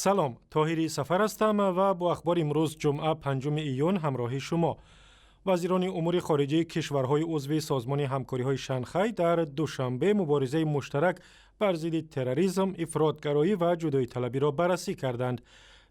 Салом, Тоҳири Сафар ҳастам ва бо ахбори имрӯз, ҷумъа, 5 июн, ҳамроҳи шумо. Вазирони умури хориҷии кишварҳои узви Созмони ҳамкориҳои Шанхай дар Душанбе муборизаи муштарак бар зидди терроризм, ифротгароӣ ва ҷудоиталабиро баррасӣ карданд.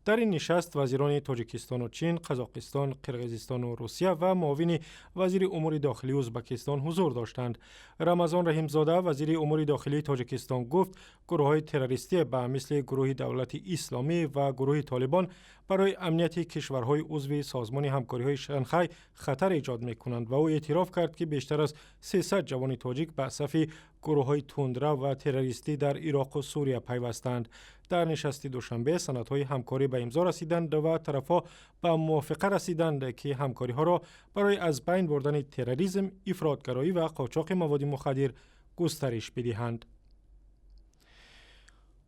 Дар ин нишаст вазирони Тоҷикистону Чин, Қазоқистон, Қирғизистону Русия ва муовини вазири умури дохилии Ӯзбекистон ҳузур доштанд. Рамазон Раҳимзода, вазири умури дохилии Тоҷикистон, гуфт, гурӯҳҳои террористӣ ба мисли гурӯҳи Давлати Исломӣ ва гурӯҳи Толибон барои амнияти кишварҳои узви Созмони ҳамкориҳои Шанхай хатар эҷод мекунанд ва ӯ эътироф кард, ки бештар аз 300 ҷавони тоҷик ба сафи гурӯҳҳои тундрав ва террористӣ дар Ироқу Сурия пайвастанд. Дар нишасти Душанбе санадҳои ҳамкорӣ ба имзо расиданд ва тарафҳо ба мувофиқа расиданд, ки ҳамкориҳоро барои аз байн бурдани терроризм, ифротгароӣ ва қочоқи маводи мухаддир густариш бидиҳанд.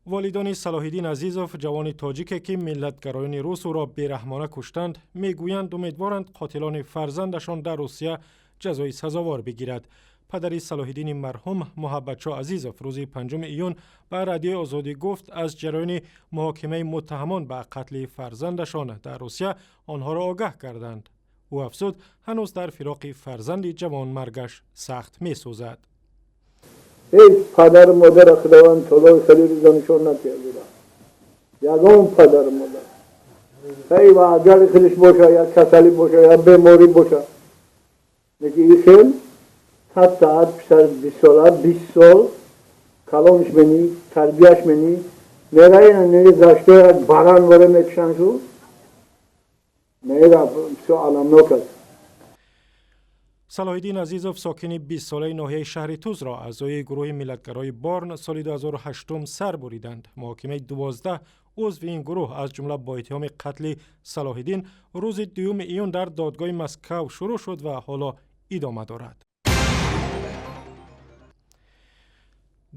Волидони Салоҳиддин Азизов, ҷавони тоҷике, ки миллатгароёни рус ӯро бераҳмона куштанд, мегӯянд, умедворанд қотилони фарзандашон дар Русия ҷазои сазовор бигирад. Падари Салоҳиддини марҳум, Муҳаббатшо Азизов, рӯзи 5 июн ба Радиои Озодӣ гуфт, аз ҷараёни муҳокимаи муттаҳамон ба қатли фарзандашон дар Русия онҳоро огаҳ карданд. Ӯ афзуд, ҳанӯз дар фироқи фарзанди ҷавонмаргаш сахт месӯзад. Ҳеҷ падару модара Худованд таоло хеле рӯза нишон накарда, ягон падару модар. Ҳай ва аҷали худаш боша, я касалӣ боша, я беморӣ боша, лекин и хел 100 саат писар 20 сола, 20 сол калонш мени, тарбияш мени, мераина неги зашто як баран воре мекушанд шу мера, бисёр аламнок аст. Салоҳиддин Азизов, сокини 20-солаи ноҳияи шаҳри Тузро аъзои гурӯҳи миллатгарои Борн соли 2008 сар буриданд. Муҳокимаи 12 узви ин гурӯҳ, аз ҷумла бо иттиҳоми қатли Салоҳиддин, рӯзи 2 июн дар додгоҳи Москав шурӯъ шуд ва ҳоло идома дорад.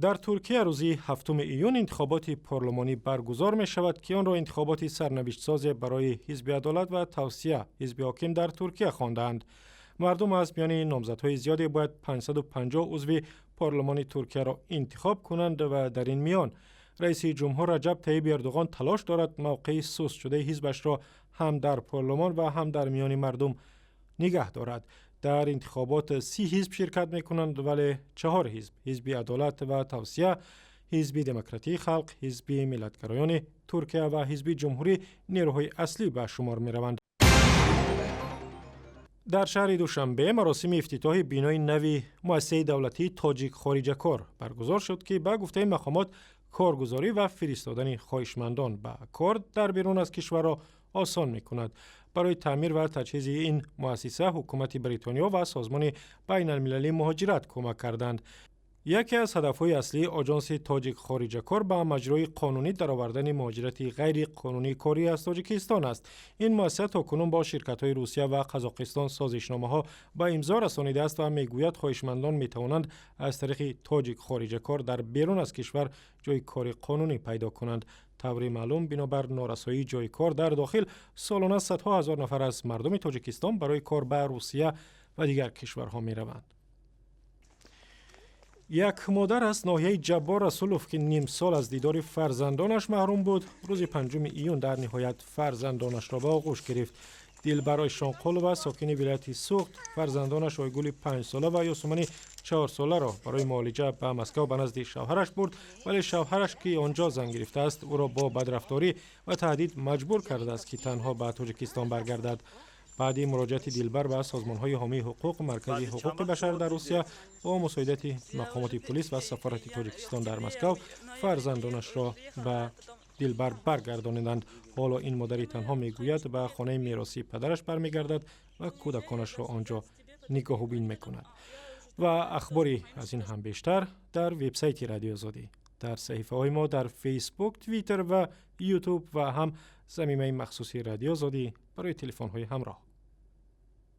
Дар Туркия рӯзи 7 июн интихоботи парлумонӣ баргузор мешавад, ки онро интихоботи сарнавиштсозе барои Ҳизби адолат ва тавсия, ҳизби ҳоким дар Туркия, хондаанд. Мардум аз миёни номзадҳои зиёде бояд 550 узви парлумони Туркияро интихоб кунанд ва дар ин миён раиси ҷумҳур Раҷаб Таиб Эрдуғон талош дорад мавқеи сустшудаи ҳизбашро ҳам дар парлумон ва ҳам дар миёни мардум нигаҳ дорад. Дар интихобот 30 ҳизб ширкат мекунанд, вале чаҳор ҳизб: Ҳизби адолат ва тавсия, Ҳизби демократии халқ, Ҳизби миллатгароёни Туркия ва Ҳизби ҷумҳурӣ нерӯҳои аслӣ ба шумор мераванд. Дар шаҳри Душанбе маросими ифтитоҳи бинои нави муассисаи давлатии Тоҷик хориҷакор баргузор шуд, ки ба гуфтаи мақомот коргузорӣ ва фиристодани хоҳишмандон ба кор дар берун аз кишварро осон мекунад. Барои таъмир ва таҷҳизи ин муассиса ҳукумати Бритониё ва Созмони байналмилалии муҳоҷират кӯмак карданд. Яке аз ҳадафҳои аслии оҷонси Тоҷик хориҷакор ба маҷрои қонунӣ даровардани муҳоҷирати ғайриқонунии корӣ аз Тоҷикистон аст. Ин муассиса то кунун бо ширкатҳои Русия ва Қазоқистон созишномаҳо ба имзо расонидааст ва мегӯяд, хоҳишмандон метавонанд аз тариқи Тоҷик хориҷакор дар берун аз кишвар ҷои кори қонунӣ пайдо кунанд. Таври маълум, бинобар норасоии ҷои кор дар дохил, солона садҳо ҳазор нафар аз мардуми Тоҷикистон барои кор ба Русия ва дигар кишварҳо мераванд. Як модар аз ноҳияи Ҷаббор Расулов, ки нимсол аз дидори фарзандонаш маҳрум буд, рӯзи 5 июн дар ниҳоят фарзандонашро ба оғӯш гирифт. Дилбар Ишонқулова, сокини вилояти Суғд, фарзандонаш Ойгули 5-сола ва Ёсумани 4-соларо барои муолиҷа ба Москав ба назди шавҳараш бурд, вале шавҳараш, ки он ҷо зан гирифтааст, ӯро бо бадрафторӣ ва таҳдид маҷбур кардааст, ки танҳо ба Тоҷикистон баргардад. Баъди муроҷиати Дилбар ба созмонҳои ҳомии ҳуқуқ, Маркази ҳуқуқи башар дар Русия бо мусоидати мақомоти пулис ва сафорати Тоҷикистон дар Москав фарзандонашро ба Дилбар баргардониданд. Ҳоло ин модари танҳо мегӯяд, ба хонаи меросии падараш бармегардад ва кӯдаконашро он ҷо нигоҳубин мекунад. Ва ахбори аз ин ҳам бештар дар вебсайти Радиои Озодӣ, дар саҳифаҳои мо дар Фейсбук, Твиттер ва Ютуб ва ҳам замимаи махсуси Радиои Озодӣ барои телефонҳои ҳамроҳ.